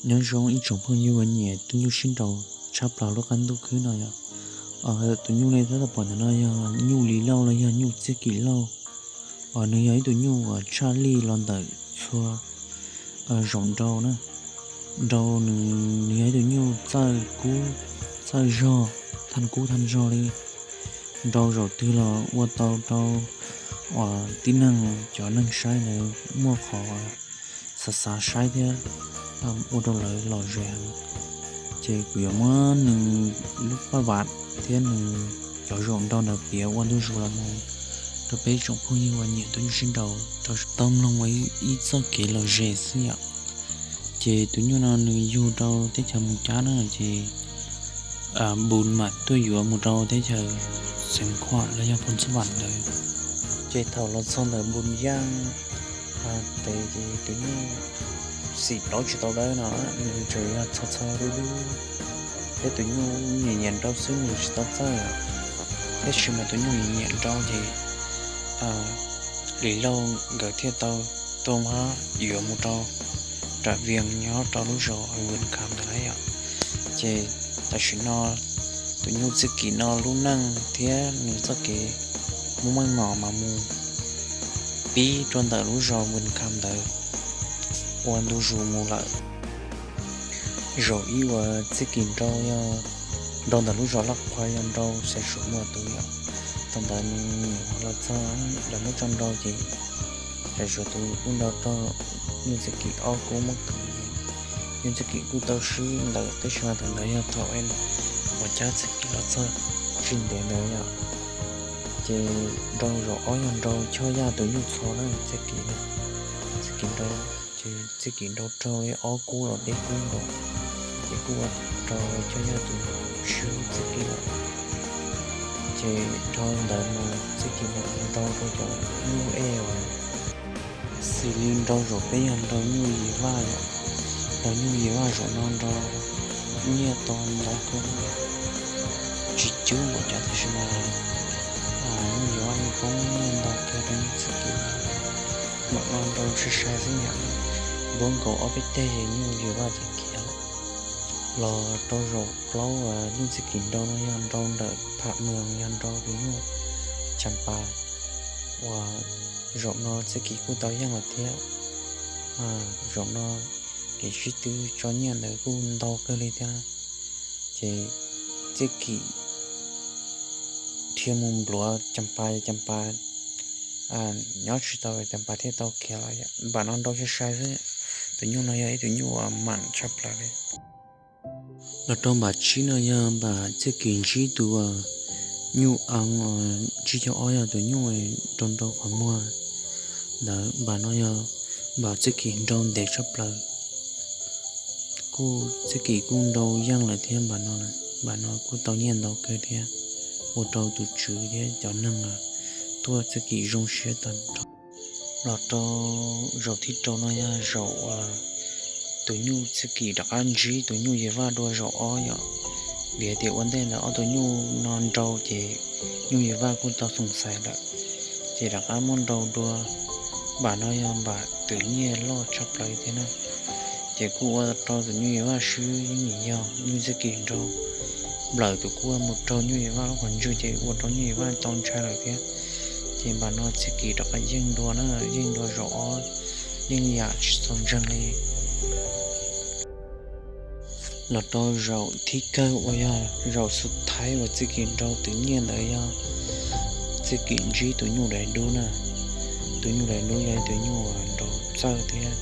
Nyob zoo ib tsoom phooj ywg uas nyiam tus nyuj sib nraus tshaj plaws lub qab ntuj khwb no yom. Tus nyuj nej tab tom pom ntawm no yog nyuj Lis Lauj los yog nyuj Txhiaj Kim Lauj. Nws yog ib tug nyuj uas tshaj lij los ntawm txhua zaum nrau na. Nrau nws, nws yog ib tug nyuj txawj kub, txawj zog, thaj kub thaj zog li. Nrau zaum twg los ua tau rau uas tib neeg, cov neeg saib ntawd muaj qhov xav xav saib thiab ua rau lawv lom zem heev. Ces kuv yuav muab nws lub paj vav thiab nws cov zaum nrau ntawd piav ua ntu zus los mus rau peb tsoom phooj ywg uas nyiam tus nyuj sib nraus rau tau mloog ua ib txoj kev lom zem xwb yom. Ces tus nyuj no nws yug rau teb chaws Moos Cab na, ces Npus mam tuaj yuav mus rau teb chaws Xeev Khuam los yog Phoos Xab Vam ntawd. Ces thaum los txog ntawm Npus Yaaj tes ces tus nyuj xim plaub tsis tau dawb no, nws tseem yog txho txho dub dub, thiab tus nyuj nyiam nyiam nrau xwb nws tsis tau txawj. Tab sis mas tus nyuj nyiam nyiam nrau ces Lis Lauj nkawd thiaj tau tuaj muab yuav mus rau nram Vias nyob rau lub zos Vwm Kham ntawd na yom. Ces tam sim no tus nyuj Txhiaj Kim no lub neej thiab nws txoj kev muaj meej mom mas mus pib rau ntawm lub zos Vwm Kham ntawd ua ntu zus mus lawm. Zaum ib uas Txhiaj Kim nrau yog nrau ntawm lub zos Laj Qhua, yog nrau xaiv suav muaj tus yom. Thaum ntawd nws los txog lawv muab tso nrau ces xaiv suav tus kuj nrau raug nyuj Txhiaj Kim ob kub muab khwv. Nyuj Txhiaj Kim kuj tau swb ntawd, tab sis mas thaum ntawd yog thaum uas Cab Txhiaj Kim los txog tsis ntev ntawd yom. Ces nrau zaum ob yog nrau Choj Yaj tus nyuj txhua na, Txhiaj Kim, Txhiaj Kim nrau, ces Txhiaj Kim nrau raug li ob kub los peb kub nkaus, ces kuj ua rau Choj Yaj tus swb Txhiaj Kim lawm. Ces dhau ntawd mus Txhiaj Kim mam nrau rau cov nyuj ej uas xws li nrau zaum peb yog nrau nyuj Yis Vaj yom. Nrau nyuj Yis Vaj zaum no nrau nyiaj tau ntau kawg, tsis cub npaum cas tab sis mas nyuj Yis Vaj yeej poob nyiaj ntau kawg rau nyuj Txhiaj Kim. Mam no nrau sai sai xwb yom, npuab nkaus ob peb teg nyuj Yis Vaj ces khiav lawm. Los rau zaum plaub uas nyuj Txhiaj Kim nrau no yog nrau ntawm Pham Mws, yog nrau tus nyuj Cam Pas, uas zaum no Txhiaj Kim kuj tau yeej lawm thiab. Zaum no kev sib tw tso nyiaj ntawd kuj ntau kawg li thiab. Ces Txhiaj Kim dhia mus npluav Cam Pas, Cam Pas nyob tsis tau, Cam Pas thiaj tau khiav lawm. Npam no nrau sai sai xwb, tus nyuj no yog ib tug nyuj uas mam tshaj plaws li. Los rau npam tsib no yog npam Txhiaj Kim ntsib tus nyuj Eev, ntsib cov ob yog tus nyuj rau nrau qhov muag ntawd. Npam no yog npam Txhiaj Kim nrau ntev tshaj plaws, kuj Txhiaj Kim kuj nrau yeej lawm thiab npam no. Npam no kuj tau nyiaj ntau kawg thiab, ua rau tus tswv thiab cov neeg tuaj Txhiaj Kim zoo siab tag nrho. Los rau zaum thib rau no yog zaum tus nyuj Txhiaj Kim rov qab ntsib tus nyuj Yis Vaj dua zaum ob yom. Vim hais tias ua ntej ntawd ob tug nyuj no nrau ces nyuj Yis Vaj kuj tau xoom xaiv lawm, ces rov qab muab nrau dua. Npam no yog npam twm nyiaj loj tshaj plaws thiab na, ces kuj ua rau tus nyuj Yis Vaj swb. Yeej vim yog nyuj Txhiaj Kim nrau nplawm tus kuj mus raug nyuj Yis Vaj lub qhov ntswg ces ua rau nyuj Yis Vaj tau ntshai lawm thiab. Ces npam no Txhiaj Kim rov qab yeej dua na, yeej dua zaum ob, yeej yam tsis txaus ntseeg li. Los rau zaum thib kawg uas yog zaum xub thaib uas Txhiaj Kim nrau twm nyiaj ntawd yog Txhiaj Kim ntsib tus nyuj daiv dub na. Tus nyuj daiv dub yog tus nyuj uas nrau txawj thiab,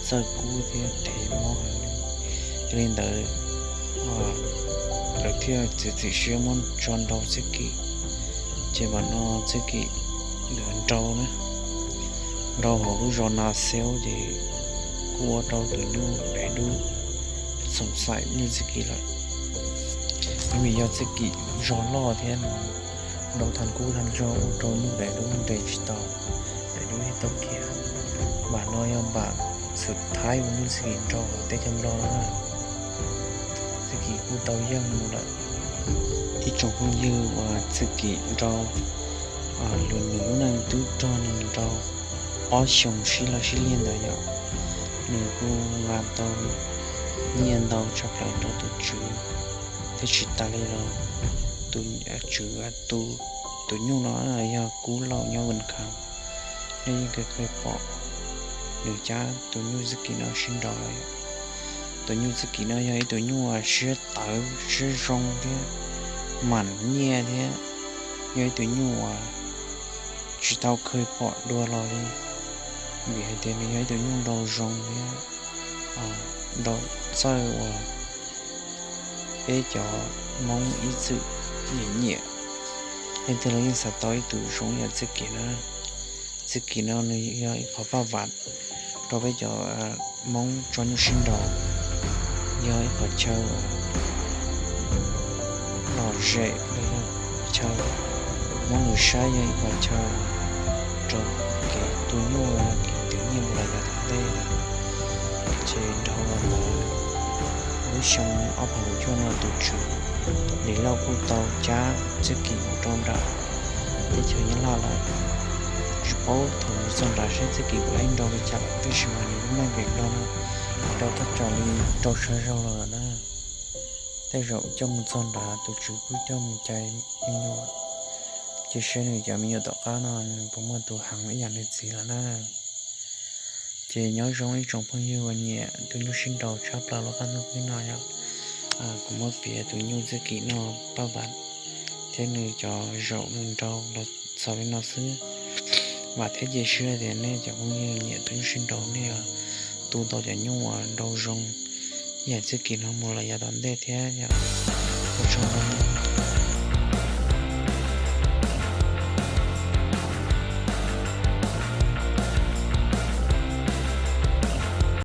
txawj kub thiab thev mob heev li. Yog li ntawd lawv thiaj txiav txim siab muab tso nrau Txhiaj Kim. Ces npam no Txhiaj Kim nrau na, nrau hauv lub zos Nas Xeub ces kuj ua rau tus nyuj daiv dub xoom xaim nyuj Txhiaj Kim lawm. Vim yog Txhiaj Kim zog loj thiab no, nrau thaj kub thaj zog ua rau nyuj daiv dub nres tsis tau, daiv dub thiaj tau khiav. Npam no yog npam xub thaib uas nyuj Txhiaj Kim nrau hauv teb chaws Nplog no na. Txhiaj Kim kuj tau yeej mus lawm. Ib tsoom phooj ywg uas Txhiaj Kim nrau, luag nws lub neej twb rog nws nrau ob xyoos sib law sib liag ntawd yom, nws kuj nqa tau nyiaj ntau tshaj plaws rau tus tswv. Thiab tsis tas li los tus tswv tu tus nyuj no yog Kub Lauj nyob Vin Kham, nej yeej kawg pom nws cab tus nyuj txij kim no sib nraus lawm. Tus nyuj txij kim no yog ib tug nyuj uas siab tawv siab zoo thiab mam nyiaj thiab yog ib tug nyuj uas tsis tau kheev pom dua los li, vim hais tias nws yog ib tug nyuj nraug zoo thiab nraug txawj uas peb cov Hmoob ib txwm nyiam nyiam. Leej twg los yeej xav tau ib tug zoo yam txij kim na. Txij kim no nws yog ib qhov paj vam rau peb cov Hmoob tso nyuj sib nraus, yog ib qhov chaw lom zem los yog chaw Hmoob nws saib yog ib qhov chaw rau kev tu nyuj los yog kev twv nyiaj mus los yav tom ntej. Ces dhau los ntawd, lub xyoo ob phav cuaj no tus tswv Lis Lauj kuj tau cab txij kim mus rau nram teb chaws Nyab Laj lawm. Tsis paub thaum mus txog nrad seb txij kim puas laib nraus li cas lawm, tab sis mas nws lub neej pem Nplog no tau thaj tsam li rau sawv zaug los lawm na. Tej zaum coj mus txog nrad tus tswv kuj coj mus cais me nyuam, ces seb nws cov me nyuam tom qab no nws puas muaj tus heev ib yam nws txiv lawm na. Ces nyob zoo ib tsoom phooj ywg uas nyiam tus nyuj sib nraus tshaj plaws lub qab ntuj khwb no yom. Kuv muab piav tus nyuj txij kim no paj vam thiab nws cov zaum nws nraus los txog li no xwb. Vam thiab cia siab tias nej cov phooj ywg nyiam tus nyuj sib nraus nej yuav tu tau cov nyuj uas nraus zoo ib yam txij kim no mus los yav tom ntej thiab yom. Ua tsaug ntau.